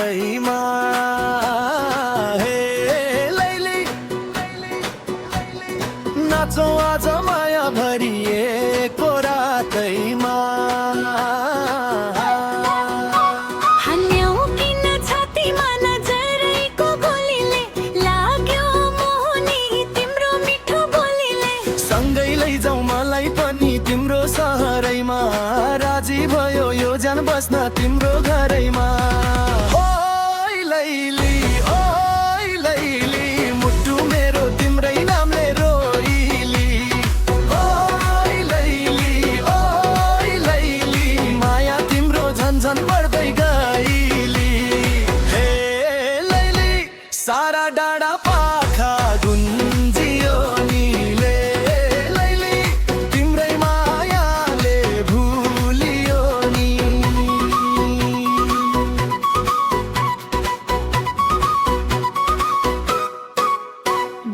रातैमा हे लैली नाचौँ आज माया भरिएको रातैमा तिम्रो सहरैमा राजी भयो यो जान बस्न तिम्रो घरैमा ओइ लैली मुटु मेरो तिम्रै नामले रोइली ओइ लैली माया तिम्रो झन्झन बढ्दै गइली हे लैली सारा डाँडा पाखा गुन्जियो नीले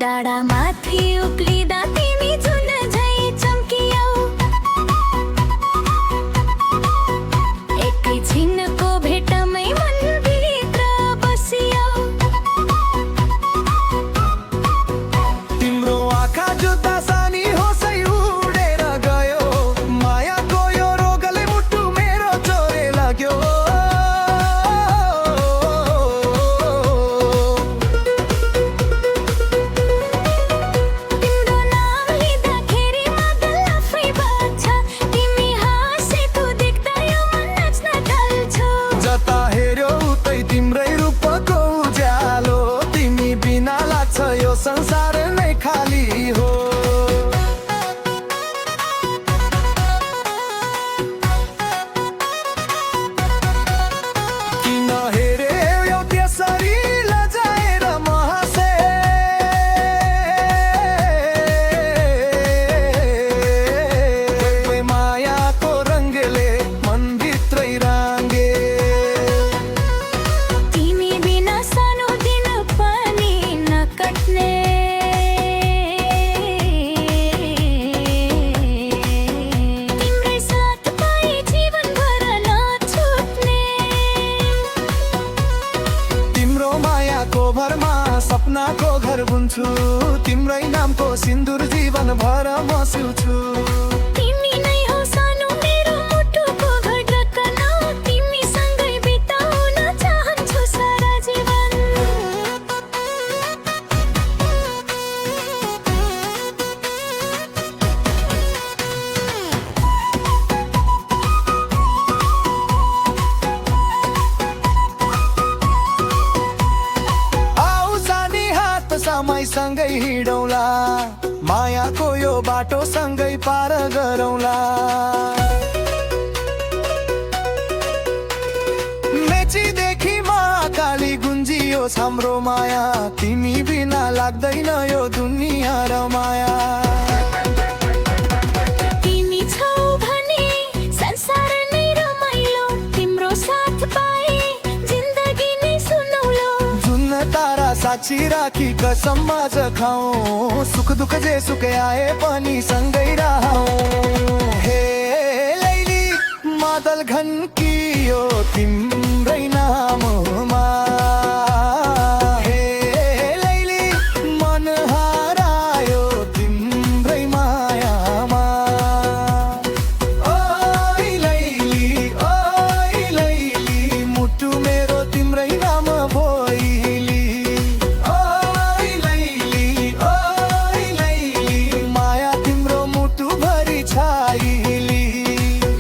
डाँडा माथि उक्लिँदा तिमी जुन झै चम्कियौ एकैछिनको भेटमै मनभित्र बसियौ तिम्रो आँखा जुत्ता सानी होसै उडेर गयो मायाको यो रोगले मुटु मेरो चोरे लाग्यो यो संसार नै खाली हो किन हेरे यो त्यसरी लजाएर महसे मायाको रङ्गले मनभित्रै राङ्गे तिमी बिना सानो दिन पनि नकट्ने तिम्रै साथ पाए जीवनभर नछुट्ने तिम्रो मायाको भरमा सपनाको घर बुन्छु तिम्रै नामको सिन्दुर जीवनभर म सिउँछु तिमी नै हो सानो मेरो मुटुको धडकन तिमी सँगै बिताउन चाहन्छु सारा जीवन समयसँगै हिँडौँला मायाको यो बाटो सँगै पार गरौँला मेचीदेखि महाकाली गुन्जियो हाम्रो माया तिमी बिना लाग्दैन यो दुनिया र माया तिमी छौ भने संसार नै रमाइलो तिम्रो साथ पाए जिन्दगी नै सुनौलो जुन तारा साक्षी राखी कसम माझ खाऊ सुख दुख जे सुख आए पनि सँगै रहौं हे लैली मादल घन्कियो तिम्रै नाममा हे लैली मन हरायो तिम्रै मायामा ओइ लैली मुटु मेरो तिम्रै नाम भोइली माया तिम्रो मुटु भरि छाइली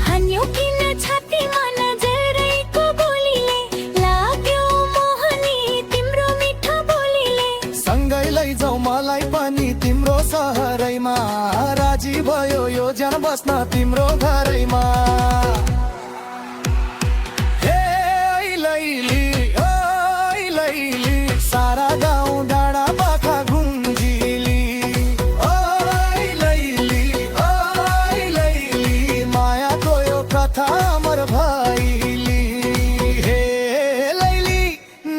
हान्यो किन छातीमा नजरैको गोलीले लाग्यो मोहनी तिम्रो मिठो बोलीले सँगै लैजाऊ मलाई पनि तिम्रो सहरैमा राजी भयो यो जान बस्न तिम्रो घरैमा हे लैली सारा गाउँ डाँडा पाखा गुन्जिली ओइ लैली मायाको यो कथा अमर भइली हे लैली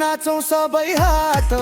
नाचौँ सबै हात